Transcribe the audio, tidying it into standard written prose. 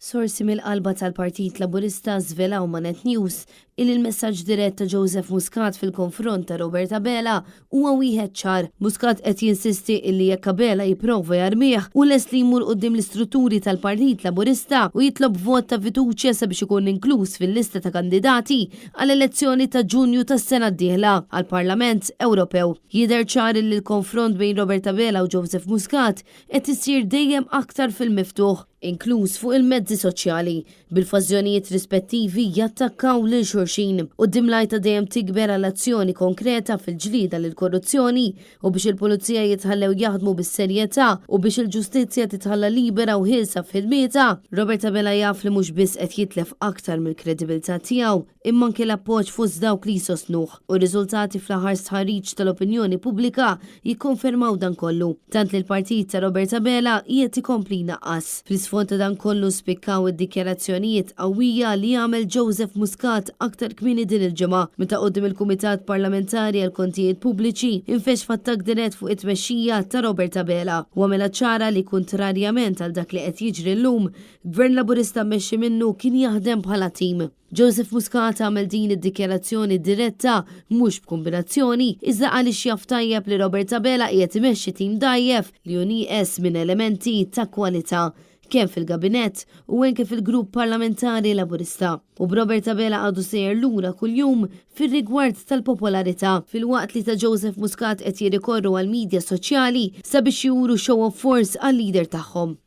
Sorsi mill-qalba tal-Partit Laburista żvelaw ma' Net News illi l-messaġġ dirett ta' Joseph Muscat fil-konfront ta' Robert Abela huwa wieħed ċar. Muscat qed jinsisti illi jekk Abela jipprova jarmih, hu lest li jmur quddiem l-istrutturi tal-Partit Laburista u jitlob vot ta' fiduċja sabiex ikun inkluż fil-lista ta' kandidati għall-elezzjoni ta' Ġunju tas-sena d-dieħla għall-Parlament Ewropew. Jidher ċar illi l-konfront bejn Robert Abela u Joseph Muscat qed isir dejjem aktar fil-miftuħ, inkluż fuq il-mezzi soċjali, bil-fażjonijiet rispettivi jattakkaw lil xulxin. Quddiem l-għajta dejjem tikber għal azzjoni konkreta fil-ġlieda lill-korruzzjoni u biex il-pulizija jitħallew jaħdmu bis-serjetà u biex il-ġustizzja titħalla libera u ħielsa f'ħidmietha, Robert Abela jaf li mhux biss qed jitlef aktar mill-kredibilità tiegħu imma anke l-appoġġ fost dawk li jsostnuh, u r-riżultati fl-aħħar stħarriġ tal-opinjoni pubblika jikkonfermaw dan kollu, tant li l-partit ta' Robert Abela qiegħed ikompli jnaqqas. Fl-isfond ta' dan kollu spikkaw id-dikjarazzjonijiet qawwija li għamel Joseph Muscat aktar kmieni din il-ġimgħa, meta quddiem il-Kumitat Parlamentari għall-Kontijiet Pubbliċi infexx f'attakk dirett fuq it-tmexxija ta' Robert Abela u għamilha ċara li kuntrarjament għal dak li qed jiġri llum, Gvern Laburista mmexxi minnu kien jaħdem bħala tim. Joseph Muscat għamel din id-dikjarazzjoni diretta mhux b'kumbinazzjoni, iżda għaliex jaf tajjeb li Robert Abela qiegħed imexxi tim dgħajjef li hu nieqes minn elementi ta' kwalità, kemm fil-Gabinett u anke fil-Grupp Parlamentari Laburista. U b'Robert Abela għadu sejjer lura kuljum fir-rigward tal-popolarità, filwaqt li ta' Joseph Muscat qed jirrikorru għall-midja soċjali sabiex juru show of force għal-leader tagħhom.